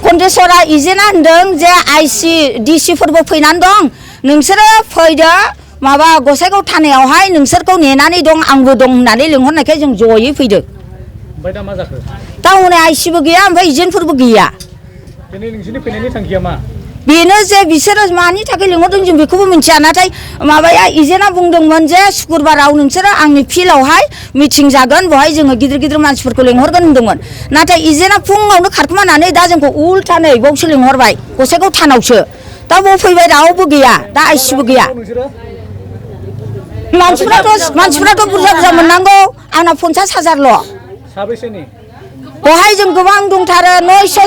कन्टेसरा इजेना होनदों जे IC DC फोरबो फैनानै दं नोंसोरो फैदो माबा गसाइगाव थानायावहाय नोंसोरखौ नेनानै दं आंबो दं होननानै लिंहरनायखाय जों जयै फैदो। ओमफ्राय दा मा जाखो? दा हनै आइसिबो गैया ओमफ्राय एजेन्टफोरबो गैया। दिनै नोंसोरनि फैनायनि थांखिया मा? बेनो जे बिसोरो मानि थाखाय लिंहरदों जों बेखौबो मिथिया नाथाय माबाया एजेन्टआ बुंदोंमोन जे सुक्रुबाराव नोंसोरो आंनि फिल्डआवहाय मिटिं जागोन बेवहाय जोङो गिदिर गिदिर मानसिफोरखौ लिंहरगोन होनदोंमोन नाथाय एजेन्टआ फुङावनो खारखुमानानै दा जोंखौ उल्था नै बावसो लिंहरबाय गसाइगाव थानावसो दा बाव फैबाय रावबो गैया दा आइसिबो गैया। मानसिफ्राथ' बुरजा बुरजा मोननांगौ आंना 50,000ल'। साबेसेनि? बहाय जों गोबां दंथारो 900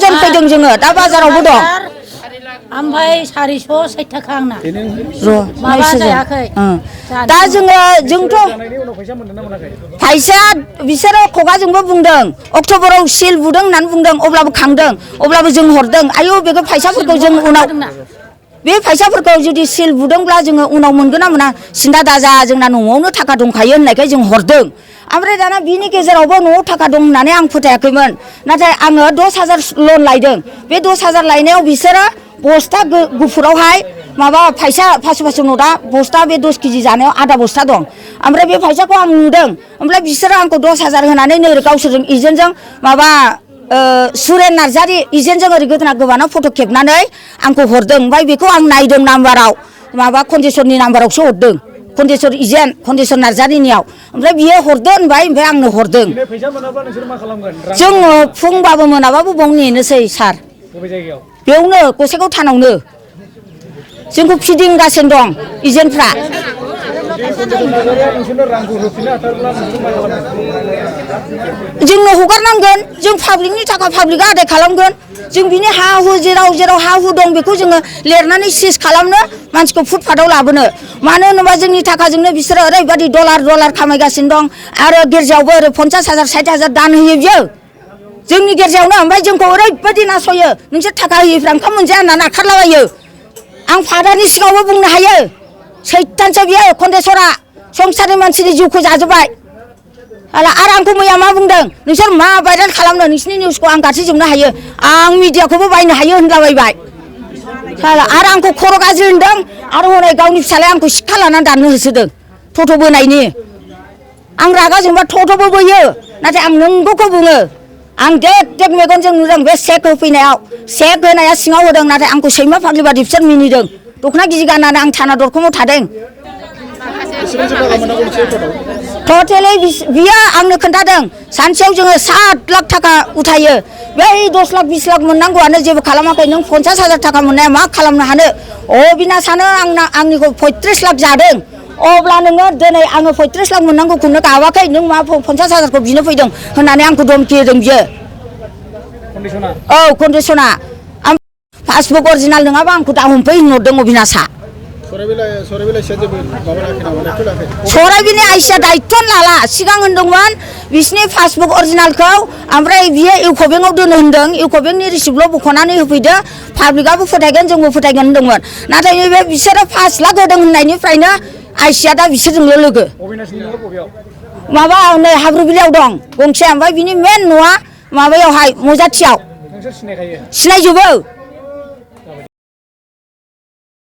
जन फैदों जोङो दा बाजारावबो दं। ओमफ्राय 460 थाखा आंना माबा जायाखै दा जोंथ' फैसा बिसोरो खुगाजोंबो बुंदों अक्ट'बराव सिल बुदों होननानै बुंदों अब्लाबो खांदों अब्लाबो जों हरदों आयौ बेखौ फैसाफोरखौ जों उनाव बे फैसाफोरखौ जुदि सिल बुदोंब्ला जोङो उनाव मोनगोन ना मोना सिन्था दाजा जोंना न'आवनो थाखा दंखायो होननायखाय जों हरदों। ओमफ्राय दाना बिनि गेजेरावबो न'आव थाखा दं होननानै आं फोथायाखैमोन नाथाय आङो 10,000 लन लायदों बे 10,000 लायनायाव बिसोरो बस्ता गुफुरावहाय माबा फैसा 500 नोटा बस्ता बे 10 केजि जानायाव आधा बस्ता दं ओमफ्राय बे फैसाखौ आं नुदों ओमफ्राय बिसोरो आंखौ 10,000 होनानै नै गावसोरजों एजेन्टजों माबा सुरेन नार्जारि एजेन्टजों ओरै गोदोना गोबाना फट' खेबनानै आंखौ हरदों ओमफ्राय बेखौ आं नायदों नाम्बाराव माबा कन्डिसननि नाम्बारावसो हरदों कन्डिसन एजेन्ट कन्डिसन नार्जारिनियाव ओमफ्राय बियो हरदो होनबाय ओमफ्राय आंनो हरदों। जोङो फुंबाबो मोनाबाबो बाव नेनोसै सार। बबे जायगायाव? बेयावनो गसाइगाव थानावनो जोंखौ फिदिंगासिनो दं एजेन्टफ्रा। जोंनो हगारनांगोन जों पाब्लिकनि थाखा पाब्लिकआ आदाय खालामगोन जों बिनि हा हु जेराव हा हु दं बेखौ जोङो लिरनानै सिज खालामनो मानसिखौ फुटपाथाव लाबोनो मानो होनोबा जोंनि थाखाजोंनो बिसोरो ओरैबायदि डलार खामायगासिनो दं आरो गिर्जायावबो ओरै 50,000 60,000 दान होयो बियो जोंनि गिर्जायावनो ओमफ्राय जोंखौ ओरैबायदि नासयो नोंसोर थाखा होयैफ्रा ओंखाम मोनजाया होननानै नारखारलाबायो। आं फादारनि सिगाङावबो बुंनो हायो सैतानसो बियो कन्टेसरा संसारनि मानसिनि जिउखौ जाजोब्बाय आरो आंखौ मैया मा बुंदों नोंसोर मा भाइरेल खालामनो नोंसिनि निउसखौ आं गासैजोबनो हायो आं मिडियाखौबो बायनो हायो होनलाबायबाय आरो आंखौ खर' गाज्रि होनदों आरो हनै गावनि फिसालाया आंखौ सिखा लानानै दाननो होसोदों टट' बोनायनि आं रागा जोंबा टट'बो बोयो नाथाय आं नंगौखौ बुङो आं देग मेगनजों नुदों बे चेक होफैनायाव चेक होनाया सिङाव होदों नाथाय आंखौ सैमा फाग्लि बादि बिसोर मिनिदों दख'ना गिजि गाननानै आं थाना दरखंआव थादों। टटेलै बियो आंनो खोन्थादों सानसेयाव जोङो 7 लाख थाखा उठायो बै 10 लाख 20 लाख मोननांगौआनो जेबो खालामाखै नों 50,000 थाखा मोननाया मा खालामनो हानो अबिनाशानो आंनिखौ 35 लाख जादों अब्ला नोङो दिनै आङो 35 लाख मोननांगौखौनो गावाखै नों मा 50,000खौ बिनो फैदों होननानै आंखौ धमखि होदों बियो। औ कन्डिसना पासबुक अरिजिनाल नङाबा आंखौ दा हमफै होनहरदों अबिनाशा। सराइबिलनि आइसिया दायित्थ' लाला सिगां होनदोंमोन बिसिनि पासबुक अरिजिनालखौ ओमफ्राय बियो इउक' बेंकआव दोनो होनदों इउक' बेंकनि रिसिप्टल' बख'नानै होफैदो पाब्लिकआबो फोथायगोन जोंबो फोथायगोन होनदोंमोन नाथाय नैबे बिसोरो 5 लाख होदों होननायनिफ्रायनो आइसिया दा बिसोरजोंल' लोगो माबा नै हाब्रुबिलियाव दं गंसे ओमफ्राय बिनि मेन न'आ माबायावहाय मजाथियाव सिनायजोबो।